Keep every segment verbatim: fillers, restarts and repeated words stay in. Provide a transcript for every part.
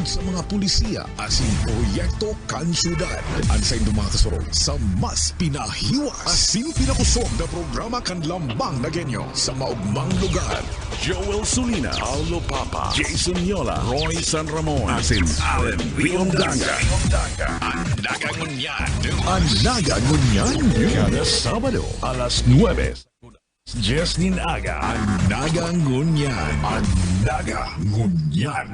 sa mga pulisiya asin proyekto kan syudad. An saindong mga kasurog sa mas pinahiwas asin pinakusog na programa kan Lambang na Genyo sa maogmang lugar. Joel Sulina, Paulo Papa, Jason Yola, Roy San Ramon, asin Allen Riondanga. An Naga Ngunyan. An Naga Ngunyan. Kada Sabado, alas nuebe. Jesnin Aga. An Naga Ngunyan. An Naga Ngunyan.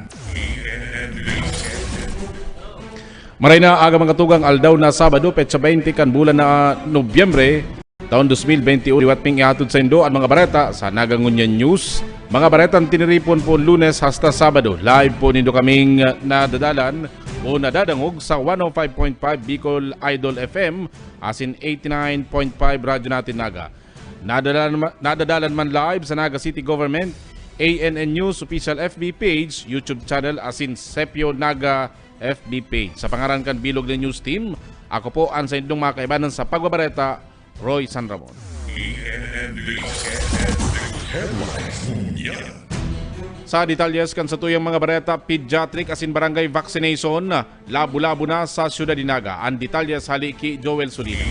Maray na aga, mga tugang, aldaw na Sabado, petsa twenty kan bulan na Nobyembre, taon dos mil bente y uno. Liwat ming ihatod saindo an mga bareta sa Naga Ngunyan News. Mga baretang tiniripon po Lunes hasta Sabado. Live po nindo kaming nadadalan o nadadangog sa one oh five point five Bicol Idol F M asin eighty-nine point five Radyo Natin Naga. Nadadalan ma-, nadadalan man live sa Naga City Government, A N N News official F B page, YouTube channel asin Sepio Naga F B page. Sa pangaran kan bilog na news team, ako po an saindong mga kaibanan sa pagbabareta, Roy San Ramon. Sa detalyes kan satuyang mga bareta, pediatric asin barangay vaccination, labo-labo na sa Syudad nin Naga. An detalyes hali ki Joel Sulina.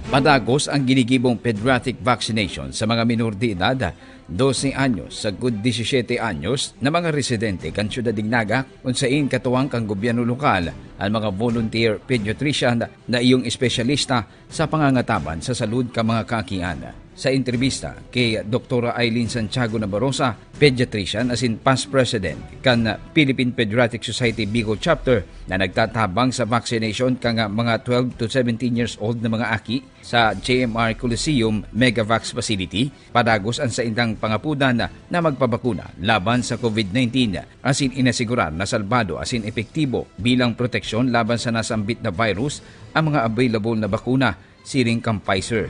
Padagos ang ginigibong pediatric vaccination sa mga minor de edad, dose anyos sagkod disisiyete anyos, na mga residente kan Syudad nin Naga, kun sain katuwang kan gobyerno lokal an mga volunteer pediatrician na iyong espesyalista sa pangangataban sa salud kan mga kaakian. Sa entrebista ki Doktora Eileen Santiago Nabarosa, pediatrician asin past president kan Philippine Pediatric Society Bicol Chapter na nagtatabang sa vaccination kan mga twelve to seventeen years old na mga aki sa J M R Coliseum Megavax Facility, padagos an saindang pangapodan na magpabakuna laban sa COVID nineteen, asin inasigurar na salbado asin epektibo bilang proteksyon laban sa nasambit na virus ang mga available na bakuna siring kan Pfizer.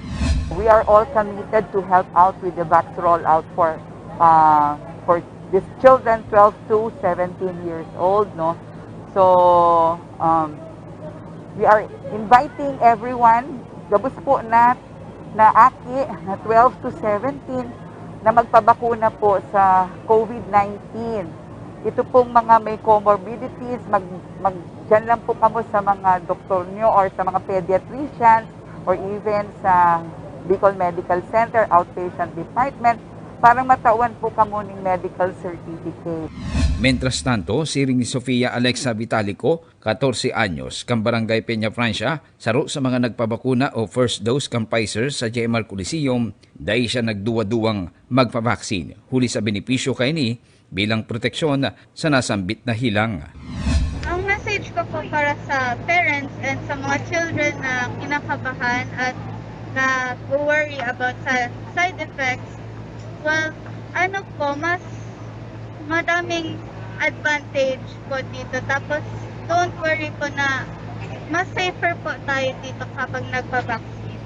We are all committed to help out with the vax rollout for, uh, for these children twelve to seventeen years old, no? So, um, we are inviting everyone, gabos po na, na aki na twelve to seventeen na magpabakuna po sa COVID nineteen. Ito pong mga may comorbidities, mag, mag, dyan lang po kamo sa mga doktor nyo or sa mga pediatricians or even sa Bicol Medical Center Outpatient Department para matawan po kamo ning medical certificate. Mientras tanto, siring ni Sofia Alexa Vitalico, katorse anyos, kan Barangay Peña Francia, saro sa mga nagpabakuna o first dose kan Pfizer sa J M R Coliseum, dai siya nagduwa-duwang magpabaksin, huli sa benepisyo kaini bilang proteksyon sa nasambit na hilang. Ang message ko po para sa parents and sa mga children na kinakabahan at na worry about sa side effects, well, ano po, mas madaming advantage po dito. Tapos, don't worry po na mas safer po tayo dito kapag nagpa-vaccine.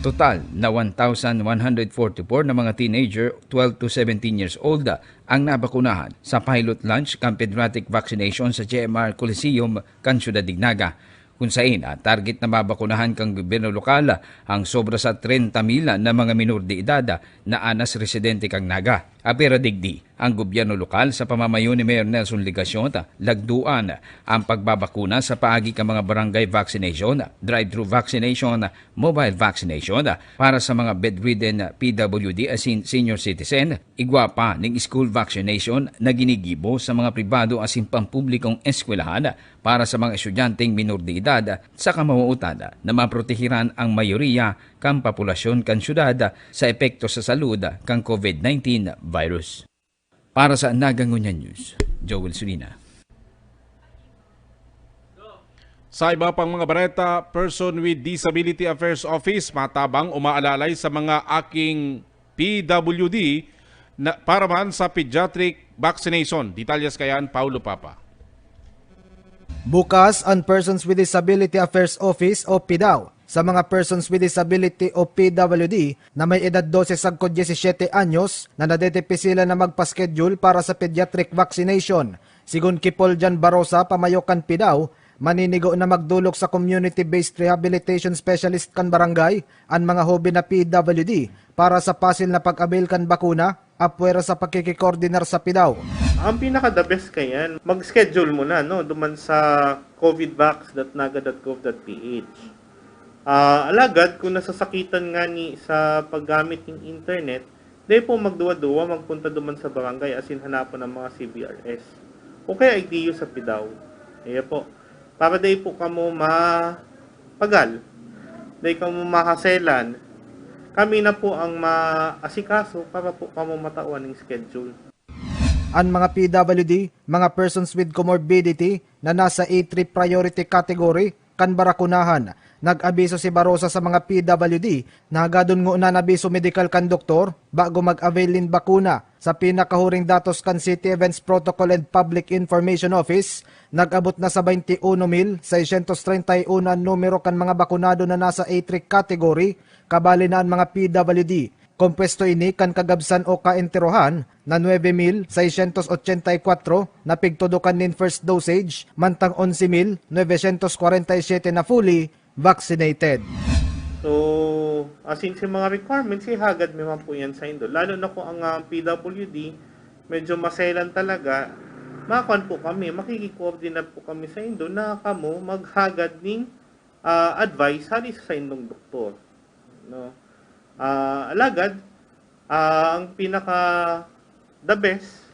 Total na one thousand one hundred forty-four na mga teenager, twelve to seventeen years old, ang nabakunahan sa pilot launch kan pediatric vaccination sa J M R Coliseum kan Syudad nin Naga, kun sain, ah, target na mabakunahan kan gobyerno lokal ang sobra sa trenta mil na mga minor de edad na anas residente kan Naga. Apwera digdi, ang gobyerno lokal sa pamamayo ni Mayor Nelson Legacion, lagduan ang pagbabakuna sa paagi kan mga barangay vaccination, drive-through vaccination, mobile vaccination para sa mga bedridden, P W D asin senior citizen, igwa pa ning school vaccination na ginigibo sa mga pribado asin pampublikong eskwelahan para sa mga estudyanteng minor de edad, sa kamawautan na maprotehiran ang mayoriya kan populasyon kan syudad sa epekto sa salud kan COVID nineteen virus. Para sa Naga Ngunyan News, Joel Sulina. Sa iba pang mga bareta, Person with Disability Affairs Office matabang umaalalay sa mga aking P W D na, para man sa pediatric vaccination. Detalyes kayan, Paulo Papa. Bukas an Persons with Disability Affairs Office o PDAO sa mga Persons with Disability o P W D na may edad dose sagkod disisiyete anyos na nadedepisilan na magpa-schedule para sa pediatric vaccination. Sigon ki Paul Jan Barosa, pamayo kan PDAO, maninigo na magdolok sa community-based rehabilitation specialist kan barangay an mga hoben na P W D para sa pasil na pag-avail kan bakuna, apwera sa pakikikoordinar sa PDAO. Ang pinaka the best kayan, mag-schedule mo na, no, duman sa covidvax dot naga dot gov dot ph. Ah, alagad kung nasasakitan nga ni sa paggamit ng internet, dai po magduwa-duwa, magpunta duman sa barangay asin hanapon ang mga C V R S. O kaya igdiyo sa pidaw. Iya po. Para dai po kamo mapagal, dai kamo mahaselan, kami na po ang maasikaso para po kamo matawan ng schedule. An mga P W D, mga persons with comorbidity na nasa A three priority category kan barakunahan. Nag-abiso si Barosa sa mga P W D na hagadon ngunan abiso medikal kan doktor bago mag-avail nin bakuna. Sa pinakahuring datos kan City Events Protocol and Public Information Office, nag-abot na sa twenty-one mil seiscientos treinta y uno an numero kan mga bakunado na nasa A three category, kabali na an mga P W D. Kompuesto ini kan kagabsan o kaenterohan na nuebe mil seiscientos ochenta y kuwatro na pigtudokan nin first dosage, mantang onse mil novecientos kwarenta y siyete na fully vaccinated. So, asin sa mga requirements, ihagad mi man po yan sa indo. Lalo na kung ang ah, P W D, medyo maselan talaga, makuan po kami, makiki-coordinate po kami sa indo na kamo maghagad ning ah, advice hali sa indong doktor. No? Ah, alagad, ah, ang pinaka the best,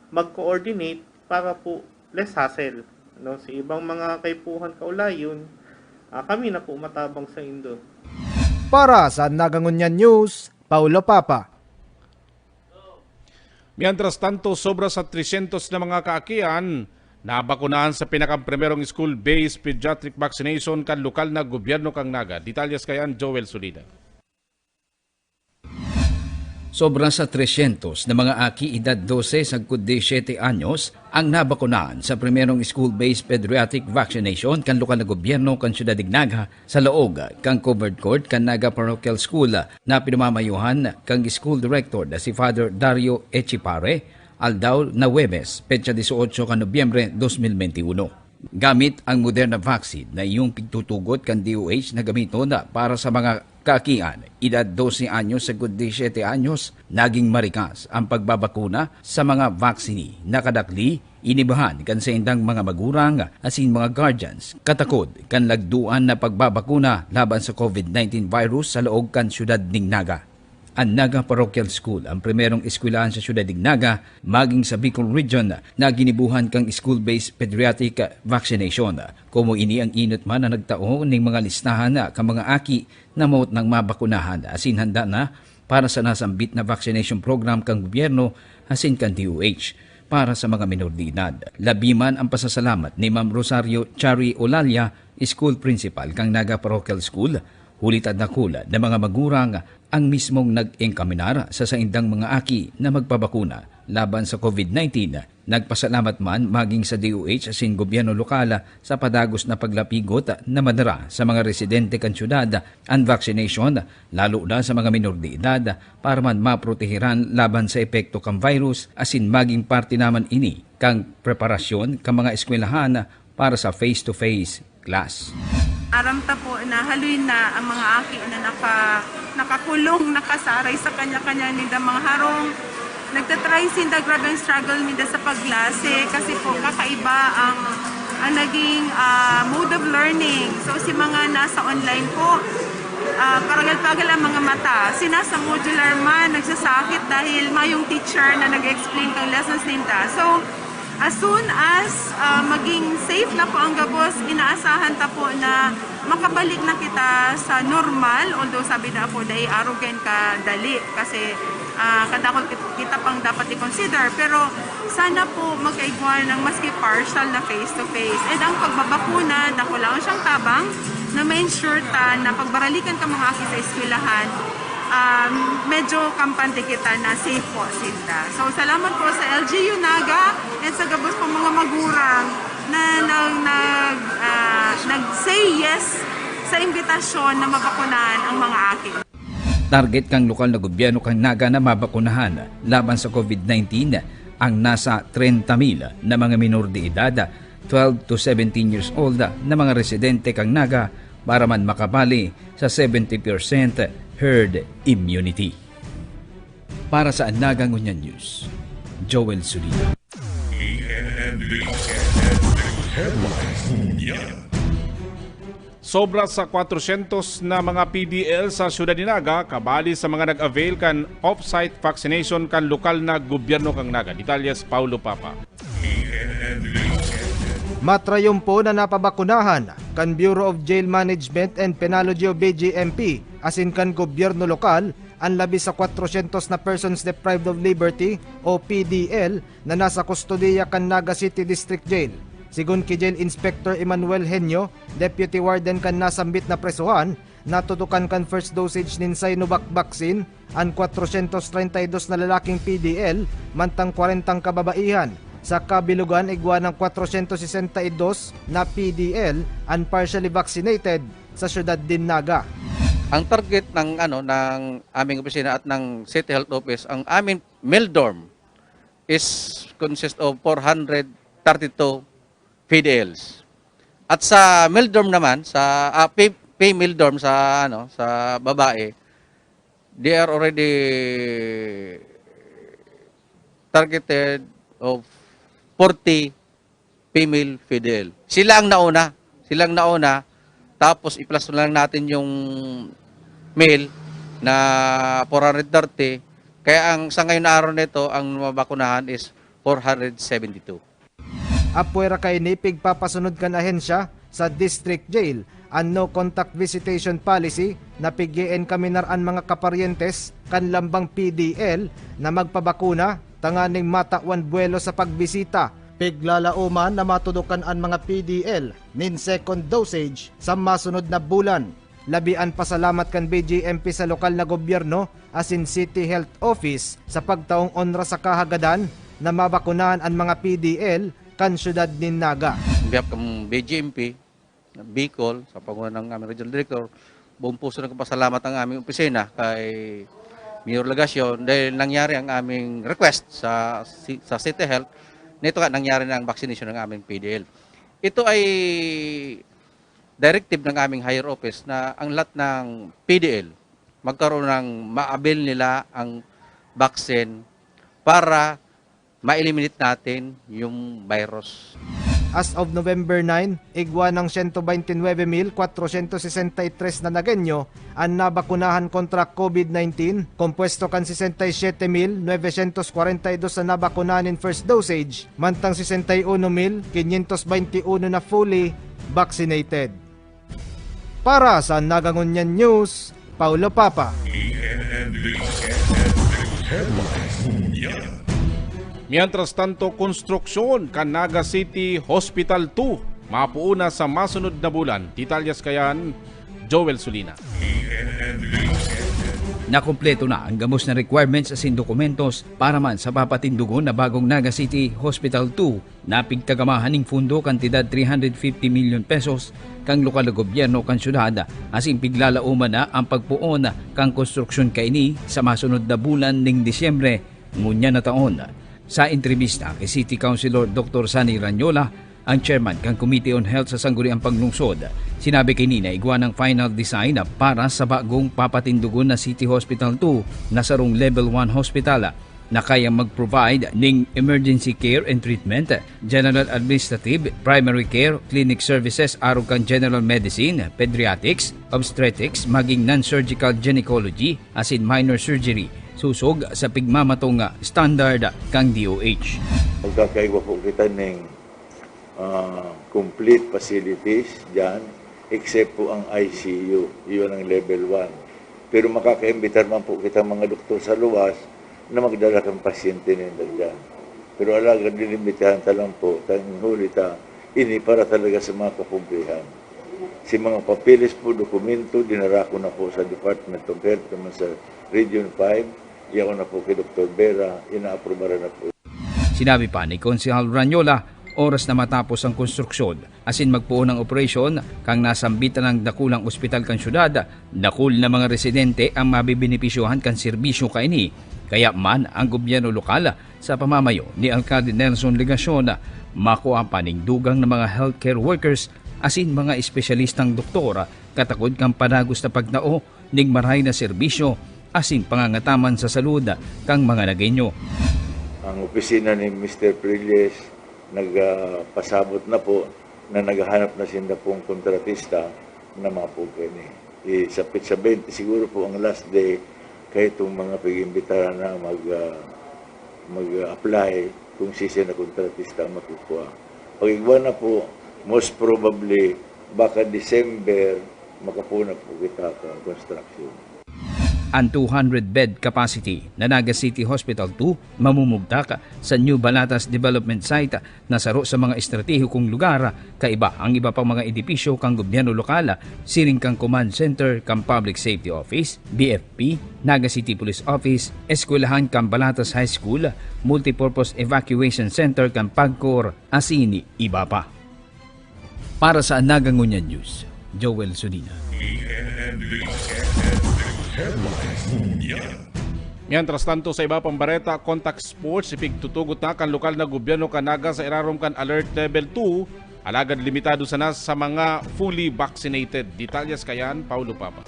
mag-coordinate para po less hassle. No? Sa ibang mga kaipuhan kaulayon, ah, kami na po matabang sa indo. Para sa Nagangunyan News, Paulo Papa. Mientras tanto, sobra sa tresyentos na mga kaakian nabakunahan sa pinakaprimerong school-based pediatric vaccination kan lokal na gobyerno kan Naga. Detalyes kaiyan, Joel Solida. Sobra sa tresyentos na mga aki edad dose sagkod disiyete anyos ang nabakunahan sa primerong school-based pediatric vaccination kan lokal na gobyerno kan Siyudad nin Naga sa laog kan covered court kan Naga Parochial School na pinamamayuhan kan school director na si Father Dario Echipare, aldaw na Huwebes, petsa dieciocho kan Nobyembre dos mil benti uno. Gamit ang Moderna vaccine na iyong pigtutugot kan D O H na gamiton para sa mga kaakian, edad dose anyos sagkod disiyete anyos, naging marikas ang pagbabakuna sa mga vaccine na kadakli inibahan kan saindang mga magurang asin mga guardians katakod kan lagduan na pagbabakuna laban sa COVID nineteen virus sa laog kan siyudad nin Naga. An Naga Parochial School, ang primerong eskwelahan sa siyudad nin Naga, maging sa Bicol Region, na ginibuhan kan school-based pediatric vaccination. Komo ini ang inot man na nagtao ning mga listahan kan mga aki na mawot nang mabakunahan asin handa na para sa nasambit na vaccination program kan gobyerno asin kan D O H para sa mga minor de edad. Labi man ang pasasalamat ni Ma'am Rosario Chari Olalia, school principal kan Naga Parochial School, huli ta dakul na mga magurang ang mismong nag-enkaminar sa saindang mga aki na magpabakuna laban sa COVID nineteen. Nagpasalamat man maging sa D O H asin gobyerno lokal sa padagos na paglapigot na madara sa mga residente kan syudad an vaccination, lalo na sa mga minor de edad, para man maproteheran laban sa epekto kan virus asin maging parte naman ini kan preparasyon kan mga eskwelahan para sa face-to-face class. Aram ta po na haloy na ang mga aki na naka, nakakulong, nakasaray sa kanya-kanya nindang mga harong. Nagtatry sinda, grabe ang struggle ninda sa paglase kasi po kakaiba ang, ang naging ah, mode of learning. So si mga nasa online po, ah, paragal-pagal ang mga mata. Sinasa modular man, nagsasakit dahil mayong teacher na nag-explain kang lessons ninda. So, as soon as ah, maging safe na po ang gabos, inaasahan ta po na makabalik na kita sa normal. Although sabi na po, dai arugan kadali kasi ah, kadakol kit- kita pang dapat i-consider. Pero sana po magkaigwa ng maski partial na face-to-face. And ang pagbabakuna, dako lang siyang tabang na ma-ensure ta na pagbaralikan ka mga aki sa eskwelahan, um, medyo kampante kita na safe po sinda. So, salamat po sa L G U Naga and sa gabos po mga magurang na nag, nag, ah, nag-say yes sa imbitasyon na mabakunahan ang mga aki. Target kan lokal na gobyerno kan Naga na mabakunahan laban sa COVID nineteen ang nasa trenta mil na mga minor de edad, twelve to seventeen years old, na mga residente kan Naga para man makabali sa seventy percent herd immunity. Para sa Naga Ngunyan News, Joel Solida. Headlines ngunyan. Sobra sa kwatrosyentos na mga P D L sa siyudad ni Naga, kabali sa mga nag-avail kan off-site vaccination kan lokal na gobyerno kan Naga. Detalye si Paulo Papa. Matrayumpo na napabakunahan kan Bureau of Jail Management and Penology o B J M P asin kan gobyerno lokal an labi sa kwatrosyentos na persons deprived of liberty o P D L na nasa kustodiya kan Naga City District Jail. Sigon ki Jail Inspector Emmanuel Henyo, Deputy Warden kan nasambit na presohan, natutukan kan first dosage nin Sinovac vaccine an kwatrosyentos treinta y dos na lalaking P D L, mantang kwarentang kababaihan. Sa kabilugan, igwa ng kwatrosyentos sesenta y dos na P D L an partially vaccinated sa siyudad din Naga. Ang target ng ano ng aming opisina at ng City Health Office, ang aming meal dorm is consist of four hundred thirty-two P D Ls. At sa meal dorm naman, sa ah, pay, pay meal dorm sa ano sa babae, they are already targeted of forty female P D L. Sila ang nauna. Sila ang nauna. Tapos i-plus na lang natin yung male na four hundred thirty. Kaya ang sa ngayon na araw nito, ang mabakunahan is four hundred seventy-two. Apwera kaini, pigpapasunod kan ahensya sa District Jail an no-contact visitation policy na pig-e-enkaminar an mga kaparyentes kan lambang P D L na magpabakuna tanganing matawan buwelo sa pagbisita. Piglalaoman na matudokan an mga P D L nin second dosage sa masunod na bulan. Labi an pasalamat kan B J M P sa lokal na gobyerno asin City Health Office sa pagtaong onra sa kahagadan na mabakunahan an mga P D L kan siyudad nin Naga. On behalf kan B J M P, Bicol, sa panguna ng aming Regional Director, buong puso nagpapasalamat ang aming opisina kay Mayor Legacion dahil nangyari ang aming request sa, si- sa City Health. Nito nga, nangyari na ang vaccination ng aming P D L. Ito ay directive ng aming higher office na ang lahat ng P D L magkaroon ng ma-avail nila ang vaccine para ma-eliminate natin yung virus. As of November nine, igwa ng siyento baynte nuwebe mil kwatrosyentos sesenta y tres na Nagueño an nabakunahan kontra COVID nineteen, kompuesto kan sesenta y siyete mil nuwebesyentos kwarenta y dos na nabakunahan nin first dosage, mantang sesenta y uno mil kinyentos baynte uno na fully vaccinated. Para sa Naga Ngunyan News, Paulo Papa. Mientras tanto, konstruksyon kan Naga City Hospital two mapuuna sa masunod na bulan. Detalyes kayan, Joel Sulina. Nakumpleto na ang gabos na requirements asin dokumentos para man sa papatindogon na bagong Naga City Hospital two na pigtagamahan ning fundo kantidad three hundred fifty million pesos kan lokal na gobyerno kan syudad, asin piglalaoman na ang pagpoon kan konstruksyon kaini sa masunod na bulan ning Disyembre ngunyan na taon. Sa entrebista ki City Councilor Doktor Sonny Ranyola, ang chairman kan Committee on Health sa Sangguniang Panglungsod, sinabi kaini na igwa ng final design para sa bagong papatindogon na City Hospital two na sarong Level one Hospital na kayang mag-provide ning emergency care and treatment, general administrative, primary care, clinic services arog kan general medicine, pediatrics, obstetrics, maging non-surgical gynecology, asin minor surgery, sosog sa pigmamatong standard kan D O H. Magkakaigwa po kita ning ah, complete facilities dyan, except po ang I C U, iyon ang level one. Pero makakaimbitar man po kita mga doktor sa luwas na magdala kan pasyente ninda dyan. Pero alagad linimbitahan ta lang po, tang huli ta, ini para talaga sa mga kapobrehan. Si mga papeles po, dokumento, dinara ko na po sa Department of Health naman sa Region five, iyaw na po kay Doktor Vera, inaaprubaran na po. Sinabi pa ni Konsehal Ranyola, oras na matapos ang konstruksyon asin magpoon ang operasyon kan nasambitan ng dakulang ospital kan syudad, dakul na mga residente ang mabibenepisyohan kan serbisyo kaini. Kaya man ang gobyerno lokal sa pamamayo ni Alcalde Nelson Legacion, makua pa ning dugang na mga healthcare workers asin mga espesyalistang doktor katakod kan padagos na pagtao ning maray na serbisyo asin pangangataman sa salud kan mga Nagueño. Ang opisina ni Mister Prilles, Nagpasabot na po na naghahanap na sinda pong kontratista na mapugkay ni. Eh, sa petsa twenty siguro po ang last day, kaya itong mga pag-imbitaran na mag, ah, mag-apply kung sisay na kontratista ang makukuha. Pag igwa na po, most probably, baka December, makapuna po kita sa construction. An two hundred bed capacity na Naga City Hospital two mamumugtak sa New Balatas Development Site na saro sa mga estratehikong lugar, kaiba ang iba pang mga edipisyo kan gobyerno lokal, siring kan Command Center kan Public Safety Office, B F P, Naga City Police Office, eskwelahan kan Balatas High School, Multipurpose Evacuation Center kan PAGCOR, asin iba pa. Para sa Naga Ngunyan News, Joel Sudina. Mientras tanto, sa iba pang bareta, contact sports, ipigtutugot na kan lokal na gobyerno kan Naga sa irarom kan Alert Level two, alagad limitado sana sa mga fully vaccinated. Detalyes kayan, Paulo Papa.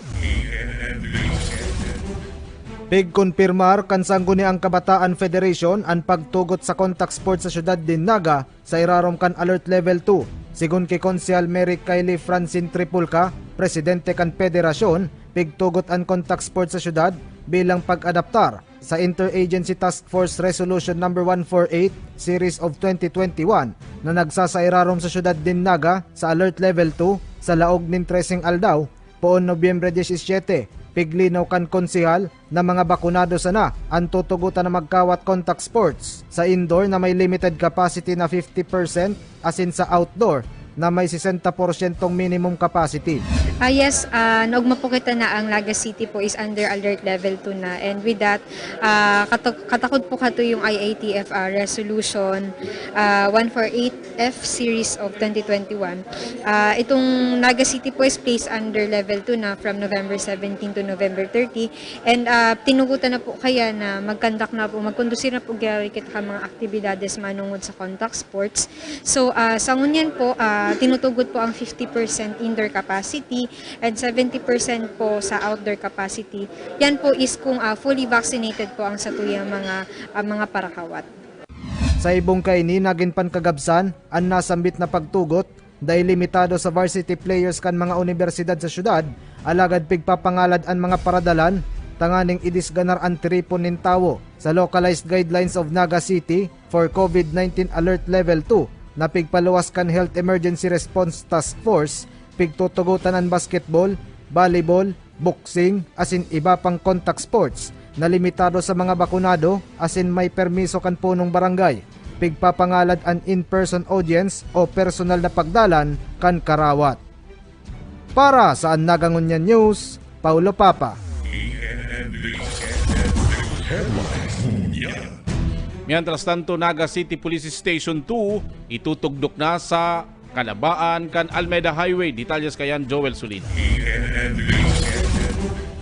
Pigkonpirmar kan Sangguniang Kabataan Federation an pagtugot sa contact sports sa syudad nin Naga sa irarom kan Alert Level two. Sigon ki Konsehal Mary Kylie Francine Tripulca, presidente kan Federasyon, pigtugot an contact sports sa syudad bilang pag-adaptar sa Interagency Task Force Resolution Number one four eight Series of twenty twenty-one na nagsasairarom sa syudad nin Naga sa Alert Level two sa laog nin treseng aldaw, poon Nobyembre diecisiete. Piglinaw kan konsehal na mga bakunado sana an tutugotan na magkawat contact sports sa indoor na may limited capacity na fifty percent asin sa outdoor na may sesenta porsyentong minimum capacity. Ah, yes, ah, naugma po kita na ang Naga City po is under alert level two na. And with that, ah, katak- katakod po kato yung I A T F, ah, resolution, ah, one four eight F series of twenty twenty-one. Ah, itong Naga City po is placed under level two na from November seventeen to November thirty. And, ah, tinugutan na po kaya na mag-conduct na po, mag-conducir na po giraray kita kan mga aktibidades manongod sa contact sports. So, ah, sa ngunyan po, ah, tinutugot po ang fifty percent indoor capacity and seventy percent po sa outdoor capacity. Yan po is kung, ah, fully vaccinated po ang satuyang mga, ah, mga parakawat. Sa ibong kaini, nagin pankagabsan an nasambit na pagtugot, dai limitado sa varsity players kan mga unibersidad sa syudad, alagad pigpapangalad an mga paradalan tanganing idisganar an tiripon nin tawo. Sa Localized Guidelines of Naga City for COVID nineteen Alert Level two na pigpaluwas kan Health Emergency Response Task Force, pigtutugotan an basketball, volleyball, boxing, asin iba pang contact sports na limitado sa mga bakunado asin may permiso kan punong barangay. Pigpapangalad an in-person audience o personal na pagdalan kan karawat. Para sa An Naga Ngunyan News, Paulo Papa. Mientras tanto, Naga City Police Station two itutugdok na sa kalabaan kan Almeda Highway. Detalyes kayan, Joel Sulina.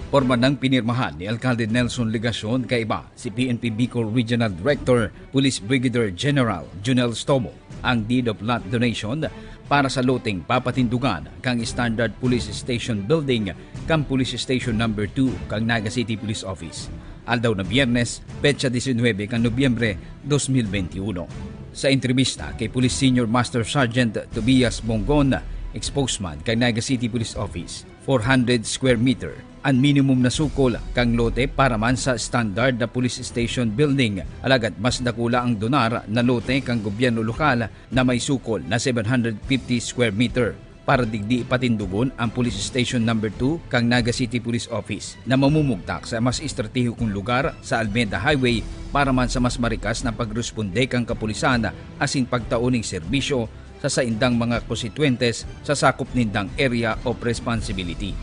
Porma nang pinirmahan ni Alcalde Nelson Legacion kaiba si P N P Bicol Regional Director, Police Brigadier General Junel Stomo, ang deed of lot donation para sa loteng papatindugan kan Standard Police Station Building kan Police Station Number two kan Naga City Police Office, aldaw na Biyernes, petsa disinwebe kan Nobyembre dos mil benti uno. Sa entrebista kay Police Senior Master Sergeant Tobias Bongon, spokesman kan Naga City Police Office, four hundred square meter an minimum na sukol kan lote para man sa standard na police station building, alagad mas dakula ang donar na lote kan gobyerno lokal na may sukol na seven hundred fifty square meter. Para digdi patindugon ang Police Station Number two kan Naga City Police Office na mamumugtak sa mas estratehikong lugar sa Almeda Highway para man sa mas marikas na pagresponde kan kapulisan asin pagtao ning serbisyo sa saindang mga konstituyentes sa sakop nindang area of responsibility.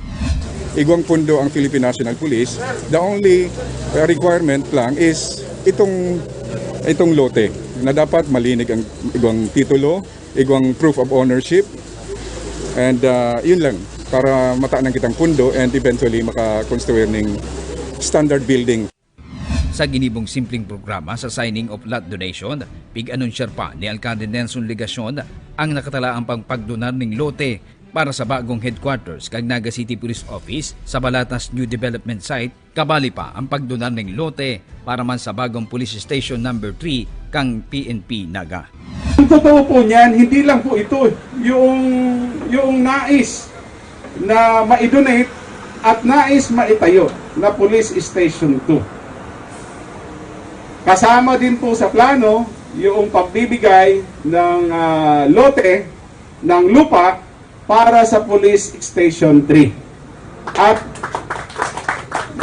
Igwang pundo ang Philippine National Police. The only uh, requirement lang is itong itong lote na dapat malinig ang igwang titulo, igwang proof of ownership, and uh, yun lang para mataan kitang pundo and eventually makakonstruir ning standard building. Sa ginibong simpleng programa sa signing of lot donation, pig-anunsyar pa ni Alcalde Nelson Legacion ang nakatalaang pang pagdonar ning lote para sa bagong headquarters kan Naga City Police Office sa Balatas New Development Site, kabali pa ang pagdonar ning lote para man sa bagong Police Station Number three kan P N P Naga. Ang totoo po niyan, hindi lang po ito yung, yung nais na ma-donate at nais maitayo na Police Station two. Kasama din po sa plano yung pagbibigay ng, ah, lote, ng lupa para sa Police Station three. At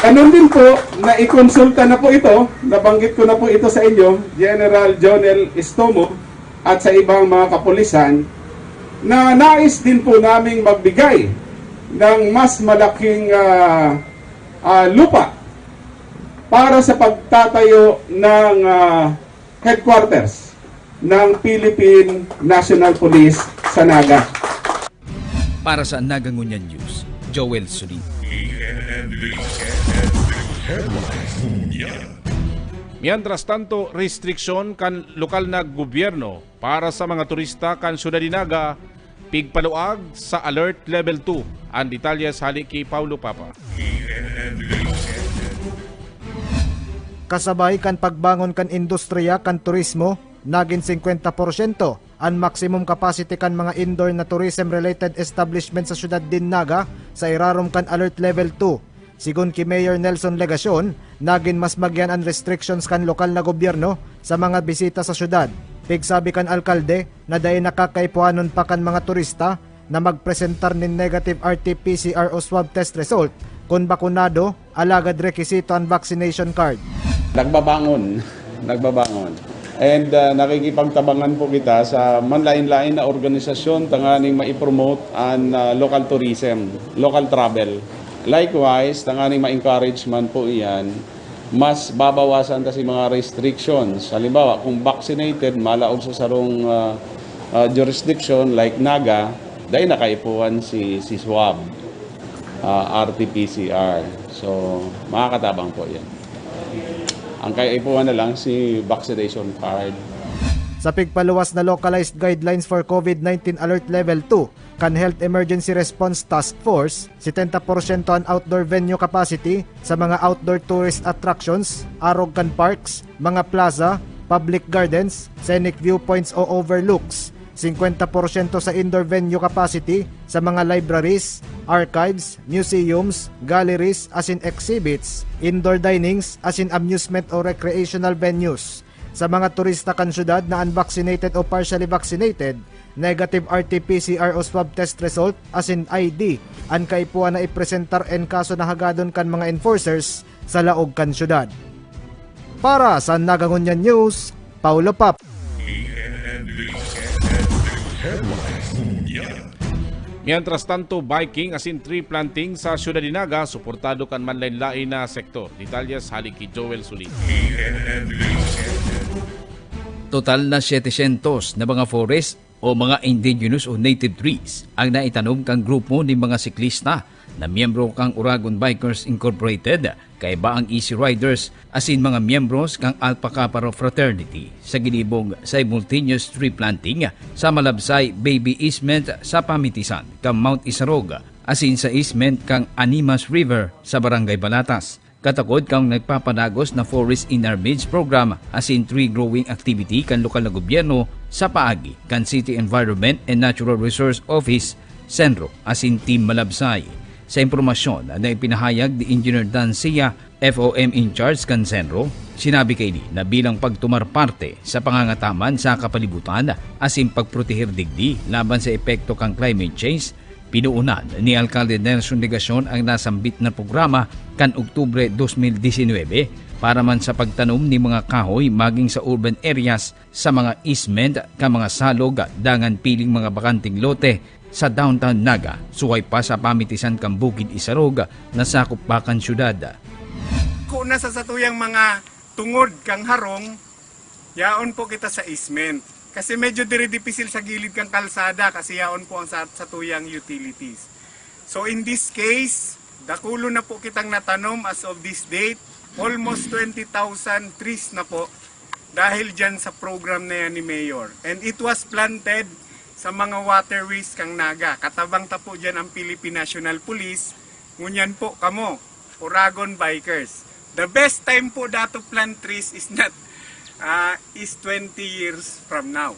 ganun din po, naikonsulta na po ito, nabanggit ko na po ito sa inyo, General Jonel Estomo at sa ibang mga kapulisan, na nais din po naming magbigay ng mas malaking, ah, ah, lupa para sa pagtatayo ng, ah, headquarters ng Philippine National Police sa Naga. Para sa Naga Ngunyan News, Joel Sulit. Mientras tanto, restriksyon kan lokal na gobyerno para sa mga turista kan syudad nin Naga pigpaluag sa Alert Level two. An detalye hali ki Paulo Papa. Kasabay kan pagbangon kan industriya kan turismo, nagin singkwenta porsyento an maximum capacity kan mga indoor na tourism-related establishment sa syudad nin Naga sa irarom kan Alert Level two. Sigon ki Mayor Nelson Legacion, nagin mas magyan an restrictions kan lokal na gobyerno sa mga bisita sa syudad. Pigsabi kan alkalde na dai na kakaipuhanon pa kan mga turista na magpresentar nin negative R T P C R o swab test result kun bakunado, alagad rekisito an vaccination card. Nagbabangon, nagbabangon. And ah, nakikipagtabangan po kita sa manlain-lain na organisasyon tanganing mai-promote an ah, local tourism, local travel. Likewise, tanganing ma-encourage man po iyan, mas babawasan ta si mga restrictions. Halimbawa, kung vaccinated, malaog sa sarong ah, ah, jurisdiction like Naga, dai na kaipuhan si, si swab, ah, R T P C R. So, makakatabang po yan. Ang kaipuhan na lang si vaccination card. Sa pigpaluwas na Localized Guidelines for COVID nineteen Alert Level two kan Health Emergency Response Task Force, setenta porsyento an outdoor venue capacity sa mga outdoor tourist attractions, arog kan parks, mga plaza, public gardens, scenic viewpoints o overlooks, singkwenta porsyento sa indoor venue capacity sa mga libraries, archives, museums, galleries asin exhibits, indoor dinings asin amusement o recreational venues. Sa mga turista kan syudad na unvaccinated o partially vaccinated, negative R T P C R o swab test result asin I D an kaipuhan na ipresentar en kaso na hagadon kan mga enforcers sa laog kan syudad. Para sa Nagangunyan News, Paulo Pap. Mientras tanto, biking asin tree planting sa syudad nin Naga suportado kan manlain-lain na sektor. Detalye hali ki Joel Sulit. Total na setecientos na mga forest o mga indigenous o native trees ang naitanom kan grupo nin mga siklista na miyembro kan Oragon Bikers Incorporated, kaiba ang Easy Riders asin mga miyembros kan Alpha Kappa Rho Fraternity sa ginibong simultaneous tree planting sa Malabsay Baby Easement sa pamitisan kan Mount Isarog asin sa easement kan Animas River sa Barangay Balatas. Katakod kan nagpapanagos na Forest in Our Midst program asin tree growing activity kan lokal na gobyerno sa paagi kan City Environment and Natural Resource Office, CENRO, asin Team Malabsay. Sa impormasyon na ipinahayag ni Engineer Dan Sia, F O M in charge kan CENRO, sinabi kaini na bilang pagtumar parte sa pangangataman sa kapalibutan asin pagproteher digdi laban sa epekto kan climate change, pinoonan ni Alkalde Nelson Legacion ang nasambit na programa kan Oktubre dos mil disinwebe para man sa pagtanom nin mga kahoy maging sa urban areas, sa mga easement kan mga salog dangan piling mga bakanteng lote sa Downtown Naga, suway pa sa pamitisan kan Bukid Isarog na sakop pa kan syudad. Kung nasa satuyang mga tungod kang harong, yaon po kita sa easement. Kasi medyo dire dipisil sa gilid kang kalsada kasi yaon po ang sa, satuyang utilities. So in this case, dakulo na po kitang natanom as of this date. Almost twenty thousand trees na po dahil dyan sa program na yan ni Mayor. And it was planted sa mga waterways kang Naga. Katabang ta po dyan ang Philippine National Police. Ngunyan po kamo, Oragon Bikers. The best time po dato plant trees is not, ah, is twenty years from now.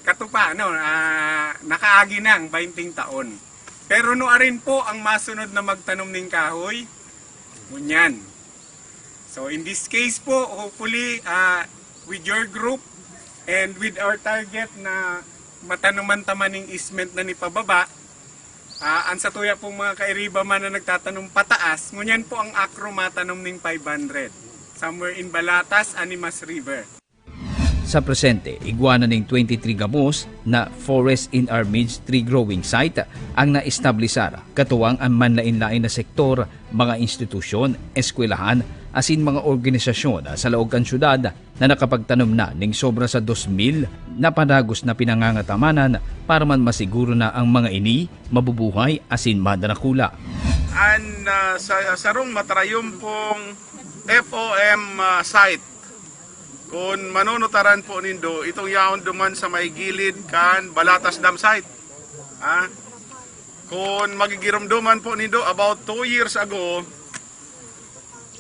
Kato pa, ano, ah, nakaagi na ang bainting taon. Pero nuarin po ang masunod na magtanom ning kahoy? Ngunyan. So, in this case po, hopefully, ah, with your group and with our target na matanuman ta man ning easement na ni pababa, ah, ang satuya pong mga kairiba man na nagtatanom pataas, ngunyan po ang akro matanom ning five hundred, somewhere in Balatas, Animas River. Sa presente, igwa na ning twenty-three gabos na Forest in Our Midst tree growing site ang naestablisar, katuwang an manlaen-laen na sektor, mga institusyon, eskwelahan, asin mga organisasyon sa laog kan syudad na nakapagtanom na ning sobra sa dos mil na padagos na pinangangatamanan para man masiguro na ang mga ini mabubuhay asin madrakula. An, ah, sa, sarong matarayom pong F O M, ah, site. Kun manunutaran po nindo, itong yaon duman sa may gilid kan Balatas Dam site. Ah, kun magigiromdoman po nindo, about two years ago,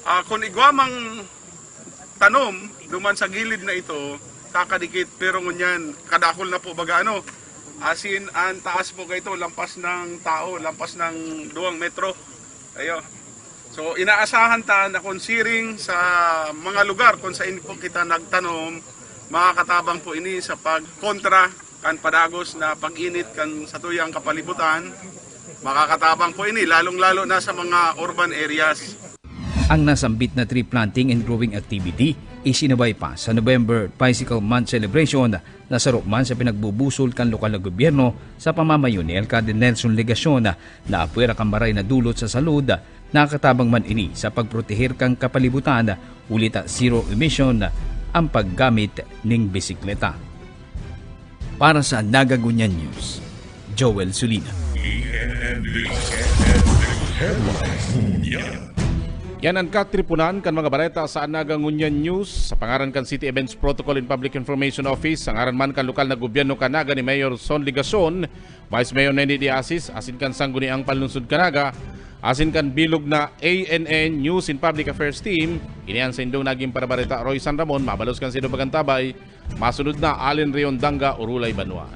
ah, kun igwa mang tanom duman sa gilid na ito, kakadikit, pero ngunyan, kadakul na po baga ano, as in, ang taas po kaito, lampas ng tao, lampas ng duwang metro. Ayo. So, inaasahan ta na kung siring sa mga lugar kung saan po kita nagtanom, makakatabang po ini sa pagkontra kan padagos na pag-init kan satuyang kapalibutan. Makakatabang po ini, lalong-lalo na sa mga urban areas. Ang nasambit na tree planting and growing activity isinabay pa sa November Bicycle Month celebration na saro man sa pinagbubusol kan lokal na gobyerno sa pamamayo ni Alcalde Nelson Legacion na apwera kan maray na dulot sa salud, nakatabang man ini sa pagproteher kan kapalibutan, huli ta zero emission ang paggamit ning bisikleta. Para sa Naga Ngunyan News, Joel Sulina. Yan an katriponan kan mga bareta sa Naga Ngunyan News. Sa pangaran kan City Events Protocol and Public Information Office, sa ngaran man kan lokal na gobyerno kan Naga ni Mayor Son Legacion, Vice Mayor Nenny De Asis, asin kan Sangguniang Panlungsod kan Naga, asin kan bilog na A N N News and Public Affairs Team, ini an saindong naging parabareta, Roy San Ramon, mabalos kan saindong pag-antabay. Masunod na, Allen Rion Danga, Urulay Banwa.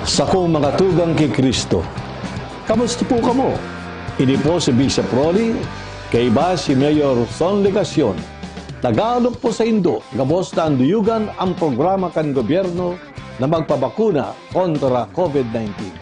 Sakong mga tugang ki Cristo, kamusta po kamo? Ini po si Bishop Rolly, kaiba si Mayor Son Legacion. Nag-aalok po saindo, gabos na anduyugan ang programa kan gobyerno na magpabakuna kontra COVID nineteen.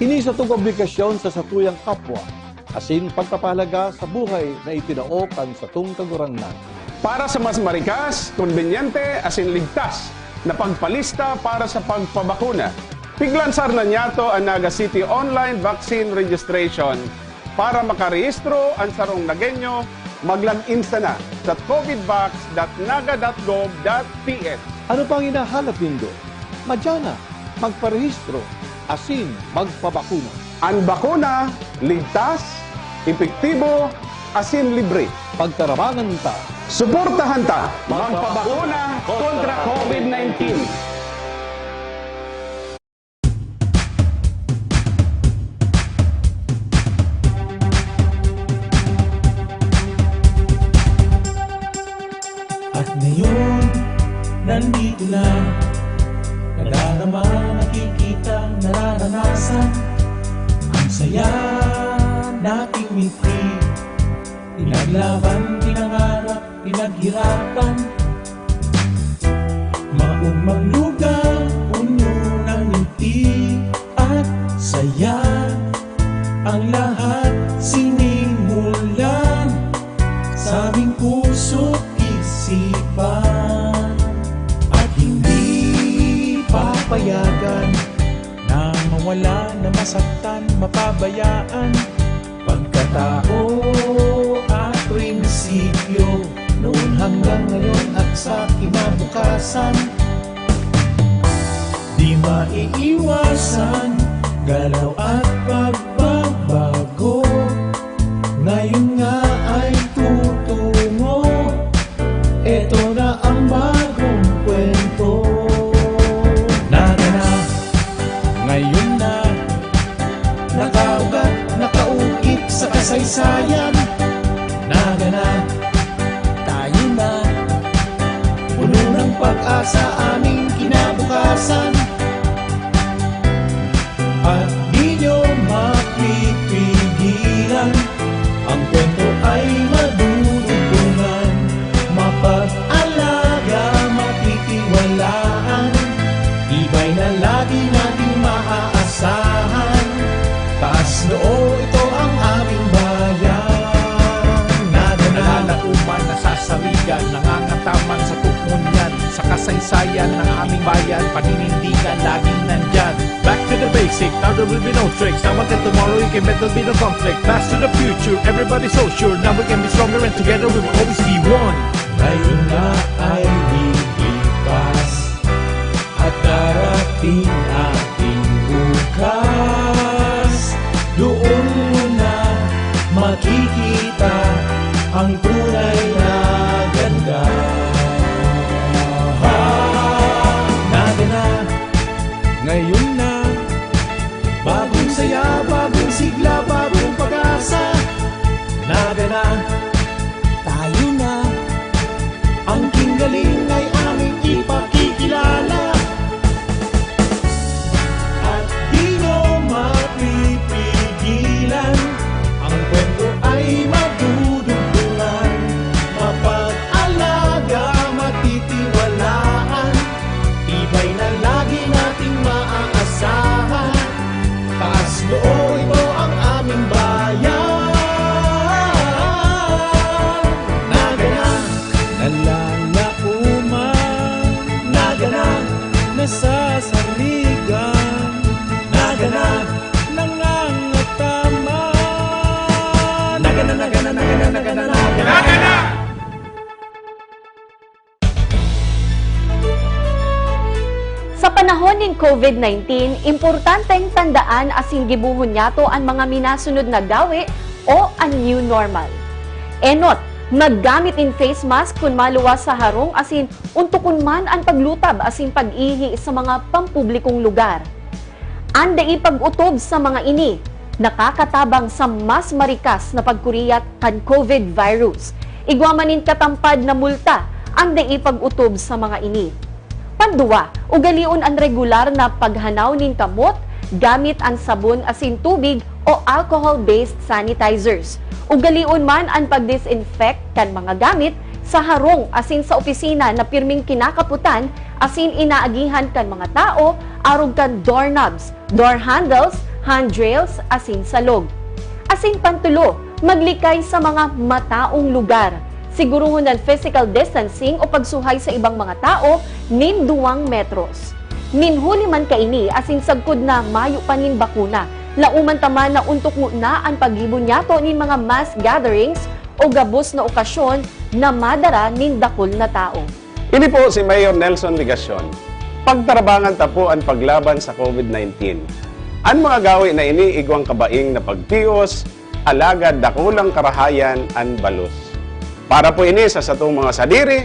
Ini satong obligasyon sa satuyang kapwa, asin pagpapahalaga sa buhay na itinao kan satong Kagurangnan. Para sa mas marikas, konbenyente, asin ligtas na pagpalista para sa pagpabakuna, piglansar na niyato an Naga City Online Vaccine Registration. Para makarehistro an sarong Nagueño, mag-log in sana sa covidvax dot naga dot gov dot P H. Ano pang hinahanap nindo? Madya na, magparehistro, asin magpabakuna. An bakuna, ligtas, epektibo, asin libre. Pagtarabangan ta. Suportahan ta. Magpabakuna kontra COVID nineteen. At ngayon, nandito na. Nadarama, nakikita, nararanasan. Ang saya nating mitri. Pinaglaban, pinangarap, pinaghirapan. Maong maglugaw, puno ng ngiti at saya. Ang lahat sinimulan sa aming puso't isipan. At hindi papayagan na mawala, na masaktan, mapabayaan. Pagkatao at prinsipyo, noon hanggang ngayon at sa kinabukasan. Di maiiwasan, galaw at pagbabago. Ngayon nga ay tutungo. Eto na ang bagong kwento. Naga na, ngayon na. Nakaugat, nakaukit sa kasaysayan. Naga na, tayo na. Yan, nangangataman sa tungkol niyan, sa kasaysayan ng aming bayan, paninindigan, laging nandyan. Back to the basic, now there will be no tricks. Now until tomorrow, you can bet there'll be no conflict. Pass to the future, everybody so sure. Now we can be stronger and together we will always be one. Ngayon na ay lilipas at darating ating bukas. Doon mo na makikita ang tunay na ganda. Nagana, ngayon na. Bagong saya, bagong sigla, bagong pag-asa. Nagana, tayo na. Ang king galing ay aming ipakikilala. At di nyo mapipigilan. Ang kwento ay madudugtungan. Mapag-alaga, matitiwalaan. Tibay na lagi nating maaasahan. Taas noo ito ang aming bayan. Nagana, nalalaoman. Nagana, nasasaligan. Nagana, nangangataman. Nagana, nagana, nagana, nagana, nagana. Nagana! Sa panahon nin COVID nineteen, importanteng tandaan asin gibohon niyato an mga minasunod na gawe o an new normal. Enot, maggamit nin face mask kun maluwas sa harong asin ontokon man an paglutab asin pag-ihi sa mga pampublikong lugar. An dai pag-otob sa mga ini nakakatabang sa mas marikas na pagkuriyat kan COVID virus. Igwa man nin katampad na multa an dai pag-otob sa mga ini. Panduwa, ugalion an regular na paghanaw nin kamot gamit an sabon asin tubig o alcohol-based sanitizers. Ugalion man an pag-disinfect kan mga gamit sa harong asin sa opisina na pirming kinakapotan asin inaagihan kan mga tao arog kan doorknobs, door handles, handrails, asin salog. Asin pantulo, maglikay sa mga mataong lugar. Siguruhon an physical distancing o pagsuhay sa ibang mga tao nin duwang metros. Nin huli man kaini asin sagkod na mayo pa nin bakuna, laoman ta man na ontokon ngona an paggibo niyato nin mga mass gatherings o gabos na okasyon na madara nin dakul na tao. Ini po si Mayor Nelson Legacion. Pagtarabangan ta po an paglaban sa COVID nineteen. An mga gawe na ini igwang kabaing na pagtios, alagad dakulang karahayan an balos. Para po ini sa satong mga sadiri,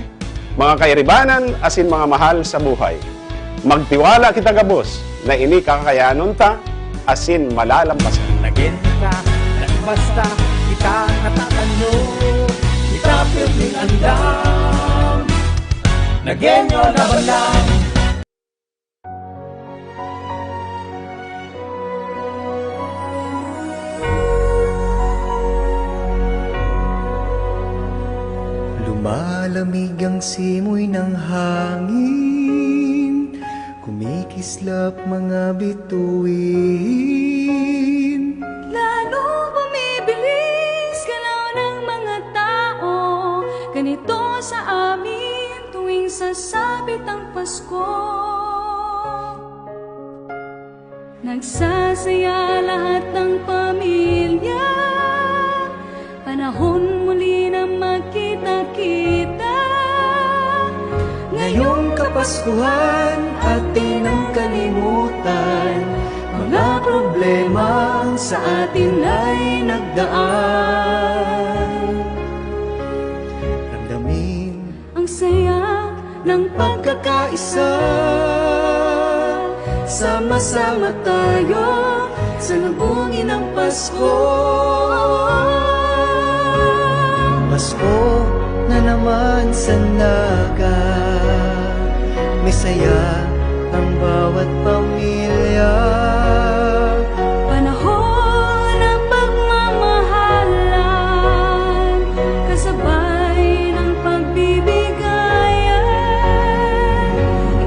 mga kairibanan, asin mga mahal sa buhay. Magtiwala kita gabos na ini kakayanon ta asin malalampasan. Nagin ka, nagbasta, kita natatanyo, kita pirming andam. Nagenyo laban lang. Lumalamig ang simoy ng hangin, kumikislap mga bituin. Lalo bumibilis galaw ng mga tao, ganito sa amin tuwing sasapit ang Pasko. Nagsasaya lahat ng pamilya, panahon muli na magkita-kita. Ngayong Kapaskuhan, atin nang kalimutan mga problemang sa atin ay nagdaan. Ramdamin ang saya ng pagkakaisa. Sama-sama tayo salubungin ang Pasko. Pasko na naman sa Naga. May saya ang bawat pamilya. Panahon ng pagmamahalan, kasabay ng pagbibigayan.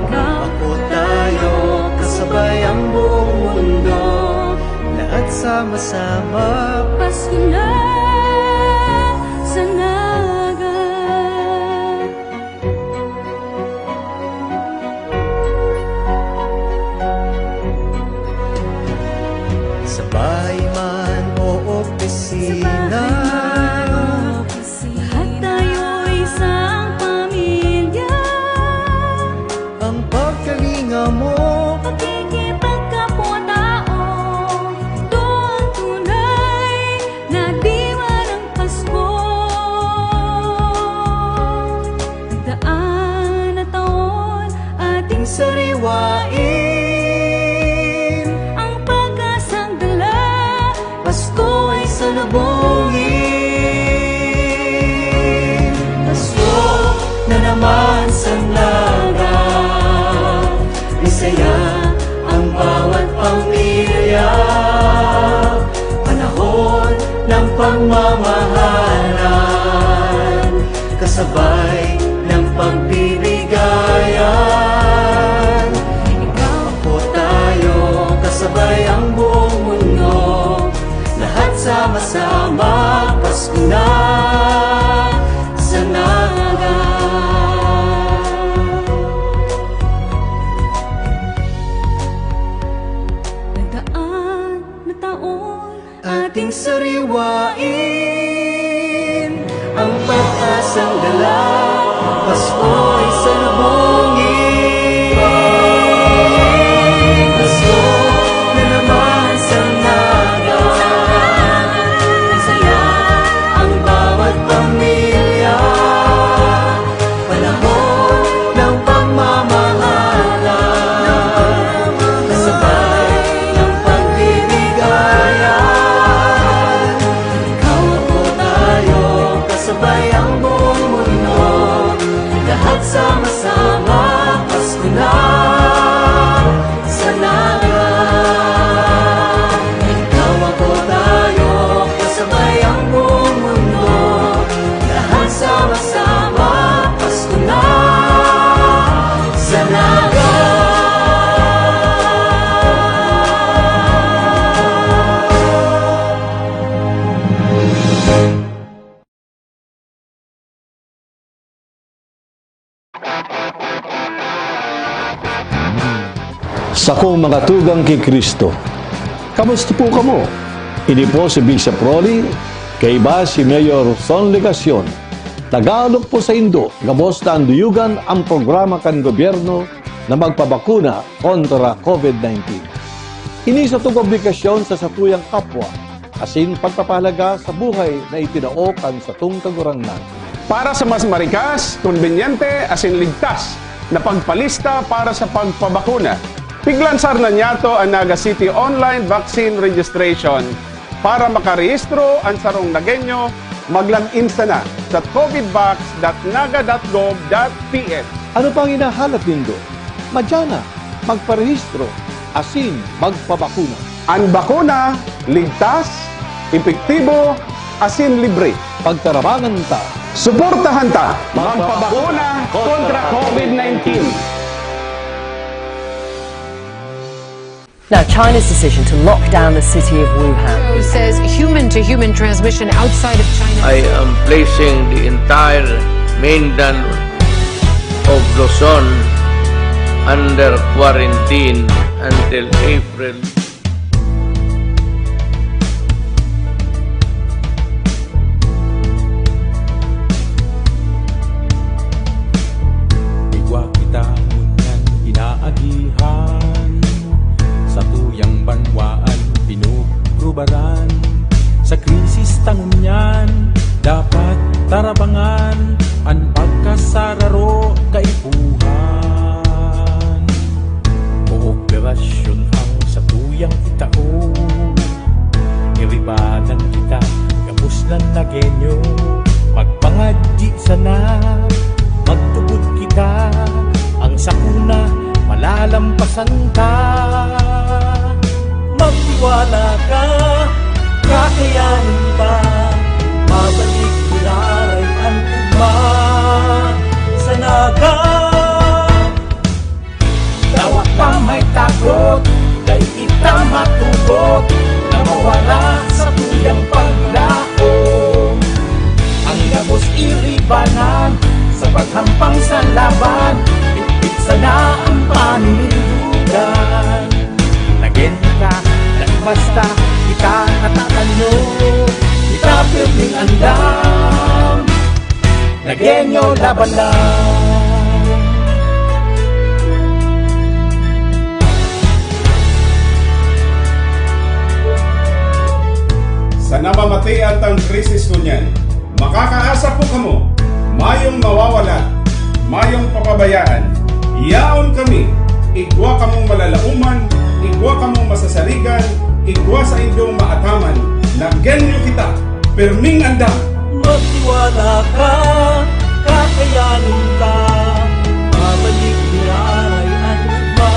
Ikaw, ako, tayo, kasabay ang buong mundo. Lahat sama-sama. Pasko na sa Naga. ng pagmamahalan, kasabay ng pagbibigayan. Ikaw ako, tayo, kasabay ang buong mundo, lahat sama-sama, Pasko na sa Naga. Nagaan na taon, ating sariwain ang pag-asang dala, Pasko'y salubungin. Pasko na naman sa Naga, masaya ang bawat pamilya. Panahon ng pagmamahalan, kasabay ng pagbibigayan. Ikaw, ako, tayo, kasabay ang buong mundo. Lahat sama-sama, Pasko na sa Naga. Ikaw, ako, tayo, kasabay ang buong mundo. Lahat sama-sama, Pasko na sa Naga. Sakong mga tugang ki Cristo, kamusta po kamo? Ini po si Bishop Rolly, kaiba si Mayor Son Legacion. Nag-aalok po saindo gabos na anduyugan ang programa kan gobyerno na magpabakuna kontra COVID nineteen. Ini satong obligasyon sa satuyang kapwa, asin pagpapahalaga sa buhay na itinao kan satong Kagurangnan. Para sa mas marikas, kombinyente, asin ligtas na pagpalista para sa pagpabakuna, piglansar na niyato an Naga City Online Vaccine Registration. Para makarehistro an sarong Nagueño, mag-log in sana sa covidvax dot naga dot gov dot P H. Ano pang hinahalat nindo? Madya na, magparehistro, asin magpabakuna. An bakuna, ligtas, epektibo, asin libre. Pagtarabangan ta. Suportahan ta. Magpabakuna kontra COVID nineteen. Now, China's decision to lock down the city of Wuhan. Says human-to-human transmission outside of China. I am placing the entire mainland of Luzon under quarantine until April. Igwa kita ngunyan inaagihan, satuyang banwaan pinugrubaran. Sa krisis ta ngunyan, dapat tarabangan an pagkasararo kaipuhan. Kooperasyon ang satuyang itao. Iribanan kita, gabos na Nagueño. Magpangadyi sana, magtubod kita. Ang sakuna, malalampasan ta. Magtiwala ka, kakayanin ta. Mabalik giraray an ugma sa Naga. Dawa pa may takot, dai kita matubod na mawara sa tuyang paglaom. Ang gabos iribanan sa paghampang sa laban, bitbit sana ang paninindugan. Nagen ka, dai basta kita natatanyo, kita pirming andam. Nagueño, laban lang! Sa namamatean tang krisis ngunyan, makakaasa po kamo, mayong mawawala, mayong papabayaan. Yaon kami, igwa kamong malalaoman, igwa kamong masasaligan, igwa saindong maataman. Nagueño kita! Pirming andam! Magtiwala ka, kakayanin ka. Mabalik giraray an ugma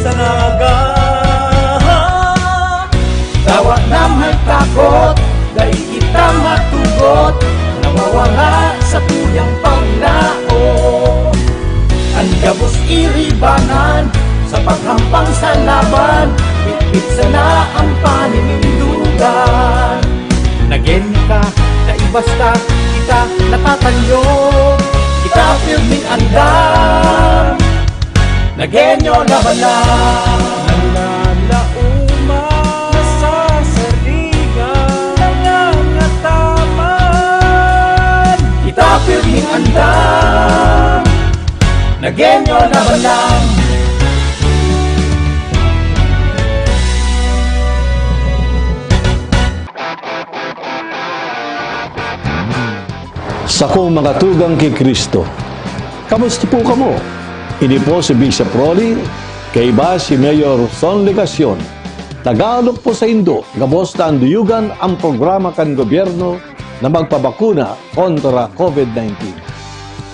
sa Naga. Dawa na may takot, Mga satuyang paglaom, an gabos iribanan, sa paghampang sa laban, bitbit sana ang paninindugan. Nagen ka, na ibasta, kita natatanyo, kita pirming andam. Nagenyo laban lang. Nalalauma, nasasarigan, nangangataman. Kita pirming andam. Nagenyo laban lang. Sakong mga tugang ki Cristo, kamusta po kamo? Ini po si Bishop Rolly, kaiba si Mayor Son Legacion. Nag-aalok po saindo, gabos na anduyugan an programa kan gobyerno na magpabakuna kontra COVID nineteen.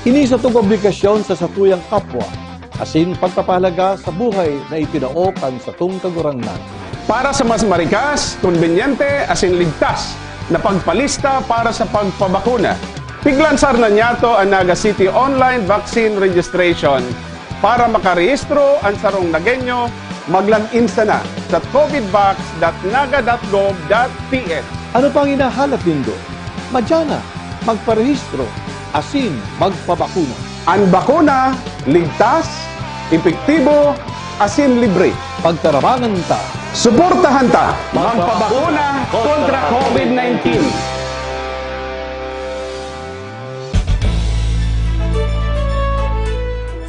Ini satong obligasyon sa satuyang kapwa, asin pagpapahalaga sa buhay na itinao kan satong Kagurangnan. Para sa mas marikas, kombinyente, asin ligtas na pagpalista para sa pagpabakuna, piglansar na niyato an Naga City Online Vaccine Registration. Para makarehistro an sarong Nagenyo, mag-log in sana sa covidvax dot naga dot gov dot P H. Ano pang hinahalat nindo? Madya na, magparehistro, asin magpabakuna. An bakuna, ligtas, epektibo, asin libre. Pagtarabangan ta. Suportahan ta. Magpabakuna kontra COVID nineteen.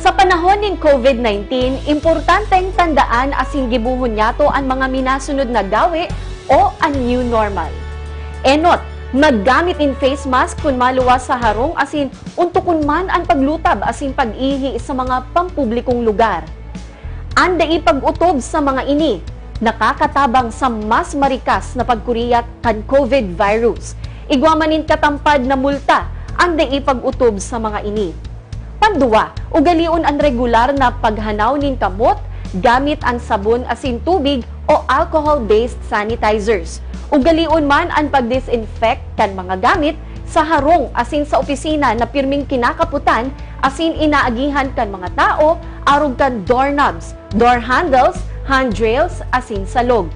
Sa panahon nin COVID nineteen, importanteng tandaan asin gibohon niyato an mga minasunod na gawe o an new normal. Enot, maggamit nin face mask kun maluwas sa harong asin ontokon man an paglutab asin pag-ihi sa mga pampublikong lugar. An dai pag-otob sa mga ini nakakatabang sa mas marikas na pagkuriyat kan COVID virus. Igwa man nin katampad na multa an dai pag-otob sa mga ini. Panduwa, ugalion an regular na paghanaw nin kamot gamit an sabon asin tubig o alcohol-based sanitizers. Ugalion man an pag-disinfect kan mga gamit sa harong asin sa opisina na pirming kinakapotan asin inaagihan kan mga tao arog kan doorknobs, door handles, handrails, asin salog.